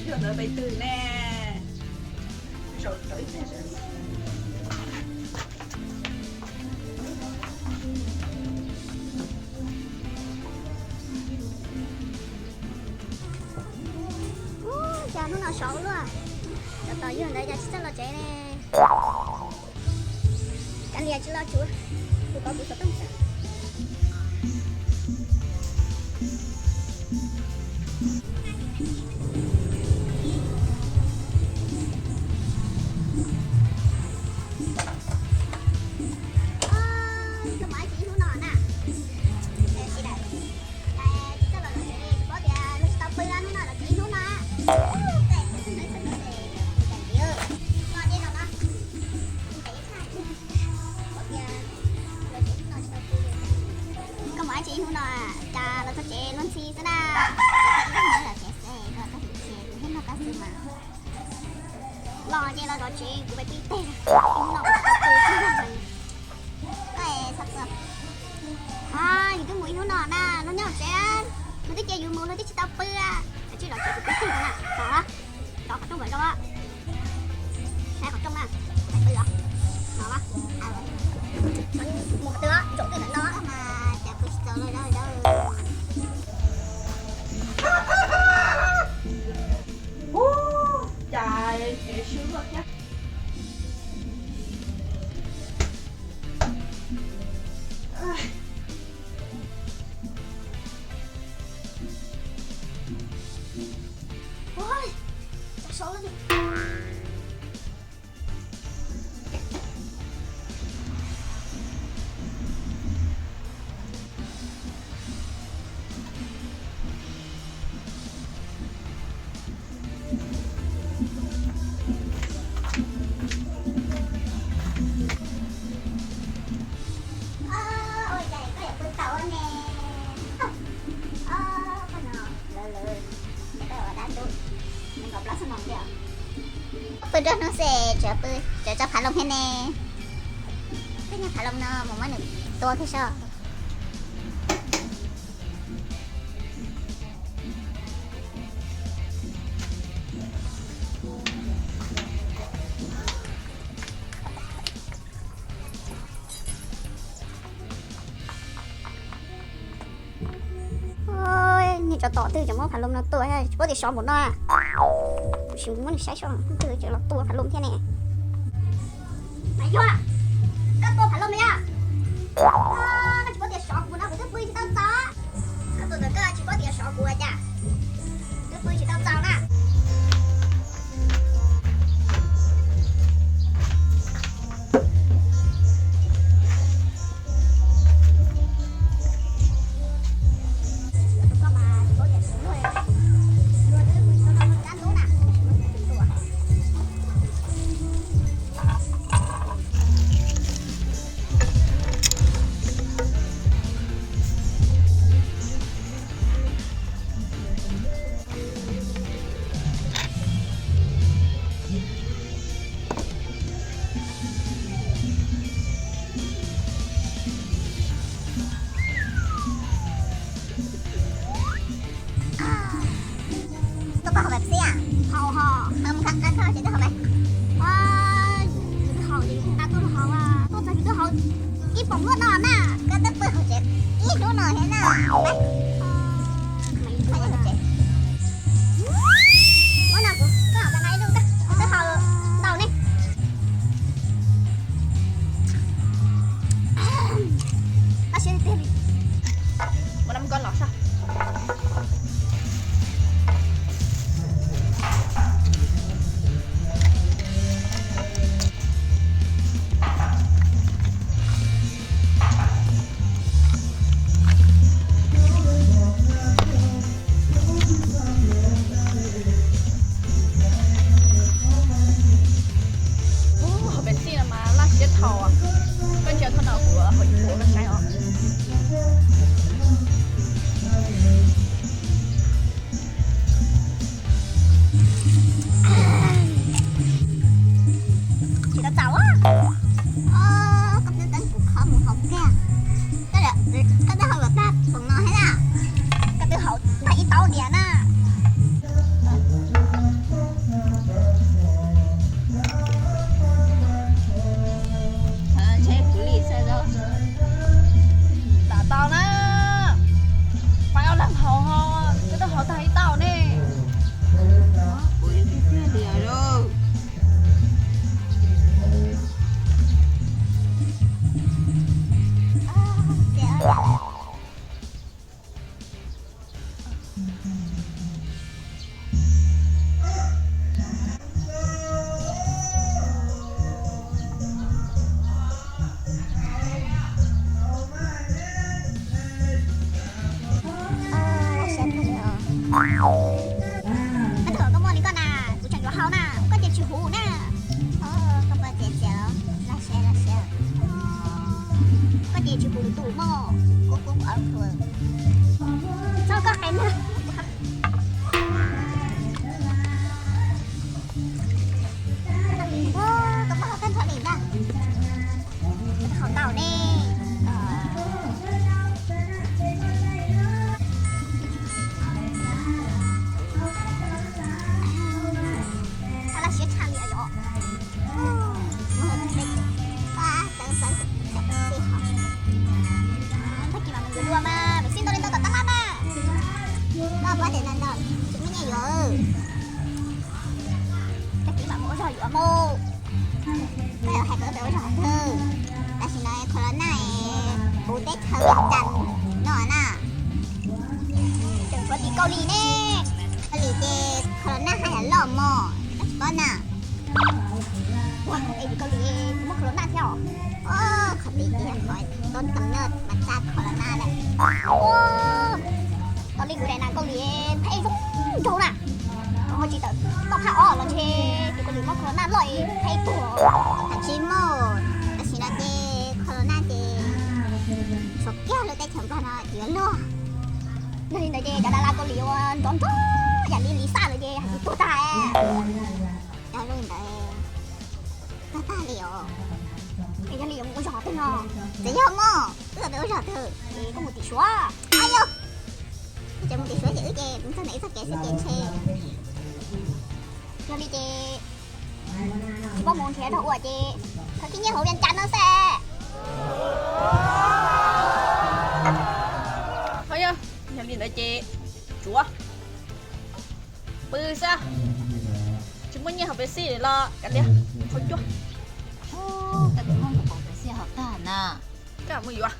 Ntawd pais twg ne? Zaum rau ib pliag. Ub, cas hnub no sov ua luaj, cov tos yawg ntawd cas tsis txawj los tsev ne. Kav liam tsis los tsuav, kuv kov kuv xov tooj xwb. Koj mus dab tsi ib hnub no na? Tsis tau los tsev, kuv paub tias luag tsis tau pw hnub no los tsev ib hnub no. Los dej los no. Koj mus dab tsi hnub no, cas los txog tsev luag ntxhi xwb na? Ib hnub no los tsev xwb, koj txog tsev kuv thiaj nug koj xwb mas. Los ces los zov tsev, kuv pais pw ib teg. Hnub no kuv tsis tau pw, koj txhob txwm. Yus twb mus ib hnub no na, luag nyob hauv tsev, luag twb cia yus mus, luag twb tsis tau pw. Kav tsij zov tsev, kuv pw ib teg na, zov, zov qhov rooj kom zoo. Saib qhov rooj na, pw os. No, mus qhov twg, zaum twg no mas cas pw tsis tau li. Ub, cas tsev swb luaj thiab. Ua cas koj yuav pw tau ne? Koj no lawv lawv, koj ua dab ntub, nees nkaum plaub xuab moos thiab. Pw nruab hnub xwb tseem pw, tseem tso phav loos thiab ne. Koj nyob phav loos no mus muab nws tua kiag soj. Niag tsov tom twg tseem muab phav loos no tua, tsis paub tias sov npaum no. Sim muab nws saib soj twg tseem los tua phav loos thiab ne. Mas yog koj tua phav loos mas yog, koj tsis paub tias sov kuv no kuv twb pw tsis tau txaus. Koj tua ntawm koj tsis paub tias sov kuv ua cas, twb pw tsis tau txaus na. Tuaj koj haus pab xib a? Haus ho. Mus nqa koj tsev tuaj haus pab. Yus twb haus ces yus nqa tuaj haus, tuaj txog yus twb haus ib poom luaj no na. Koj twb pw hauv tsev ib hnub no thiab na. Muab no kuv, koj haus tag nqa ib lub, twb haus ntau ne. Tab sis tiag li. Ua no mus koj los soj. Ua zog twg, tam sim no corona puv teb chaws Vias Cas no na. Tseem tshuav tim Kaus Lim ne. Kaus Lim ces corona haj yam loj mog, koj tsis paub na. Ua, es tim Kaus Lim muaj corona thiab os? Qhov tid ces yog qhov toob kam naj mas tsa corona lawm. Ua, tau li kuv daim nas Kaus Lim pheej zoo nraug na. Ho tsis tawm toj thaj ob los ntshe tim Kaus Lim muaj corona loj es pheej tuag. Hais tsis muaj, tam sim no ces corona ces tshuav kiag lub teb chaws Nplog no ces yuav luag. Yog li ntawd ces cov Dalas Kaus Lim uas nrov nrov yam li Lis Xaj lawm ces hais tias tuag tag. Yog li ntawd, tuag tag li os. Es yog li yuav mus ua zog twg no? Txawm yog muaj, wb peb ua zog twg? Es koj mus tim Suav. Ayo, wb tseem mus tim Suav ces wb ces mus txog ntawm ib txoj kev xwb ces ntshe. Yog li ces tsis paub mus nrhiav rau ua ces khaws khib nyiab hauv Vias Cas no xwb. Ho yog, yog li ntawd ces tsuav pw xwb. Tsis muaj nyiaj hauv Pepsi los kav liam, tshuav cuab. Koj tus hmoob tus paus Pepsi hauv tag na. Koj mus yuav.